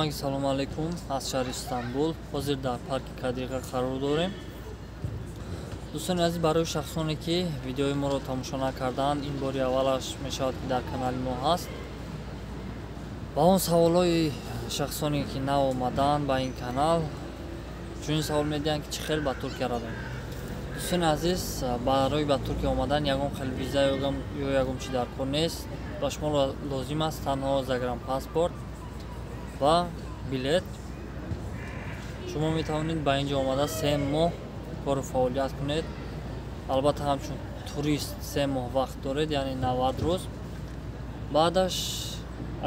Ҳамаги салому алайкум аз шаҳри Истанбул. Ҳозир дар парки Кадирға қарор дорем. Дӯстони азиз, барои шахсоне ки видеои моро тамошо накардаанд, ин бори аввалаш мешавад, ки дар канали мо ҳаст. Ба он саволҳои шахсоне ки нав омадаанд ба ин канал, чунин савол медиҳанд, ки чӣ хел ба Туркия равем. Дӯстони азиз, барои ба Туркия омадан ягон хел виза ё ягон чи дар кор нест. Ба шумо лозим аст танҳо загранпаспорт ва билет. Шумо метавонед ба ин ҷо омада 3 моҳ кору фаъолият кунед. Албатта, ҳамчун турист 3 моҳ вақт доред, яъне 90 рӯз. Баъдаш,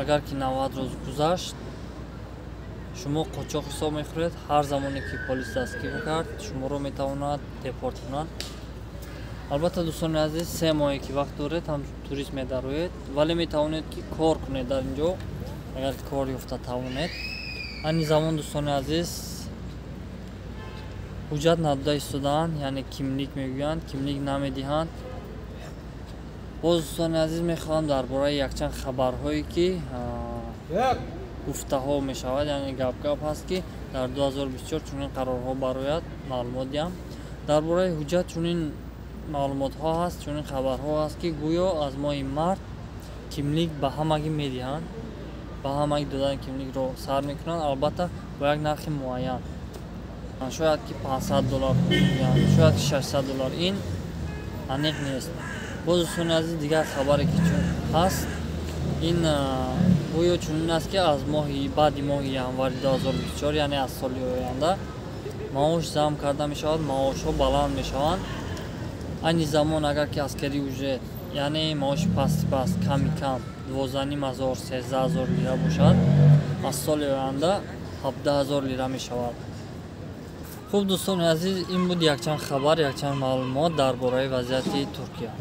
агар ки 90 рӯз гузашт, шумо қочоқ ҳисоб мехӯред. Ҳар замоне ки полис дастгир кард, шуморо метавонад депорт кунад. Албатта, дӯстони азиз, 3 моҳе ки вақт доред, ҳамчун турист медароед, вале метавонед, ки кор кунед дар ин ҷо, агар кор ёфта тавонед. Айни замон, дӯстони азиз, ҳуҷҷат надода истодаанд, яъне kimlik мегӯянд, kimlik намедиҳанд. Боз, дӯстони азиз, мехоҳам дар бораи якчанд хабарҳое, ки гуфтаҳо мешавад, яъне гап-гап ҳаст, ки дар 2024 чунин қарорҳо барояд, маълумот диҳам. Дар бораи ҳуҷҷат чунин маълумотҳо ҳаст, чунин хабарҳо ҳаст, ки гӯё аз моҳи март kimlik ба ҳамагӣ медиҳанд, ба ҳамагӣ додани kimlik ро сар мекунанд, албатта, бо як нархи муайян. Шояд ки 500 доллар, шояд ки 600 доллар, ин аниқ нест. Боз, дӯстони азиз, дигар хабаре ки чун ҳаст, ин гӯё чунин аст, ки аз моҳи баъди моҳи январи 2024, яъне аз соли оянда, маош зам карда мешавад, маошҳо баланд мешаванд. Айни замон, агар ки asgari ücret, яъне маоши пасти паст, ками кам 12,5 ҳазор, 13 ҳазор лира бошад, аз соли оянда 17 ҳазор лира мешавад. Хуб, дӯстони азиз, ин буд якчанд хабар, якчанд маълумот дар бораи вазъияти Туркия.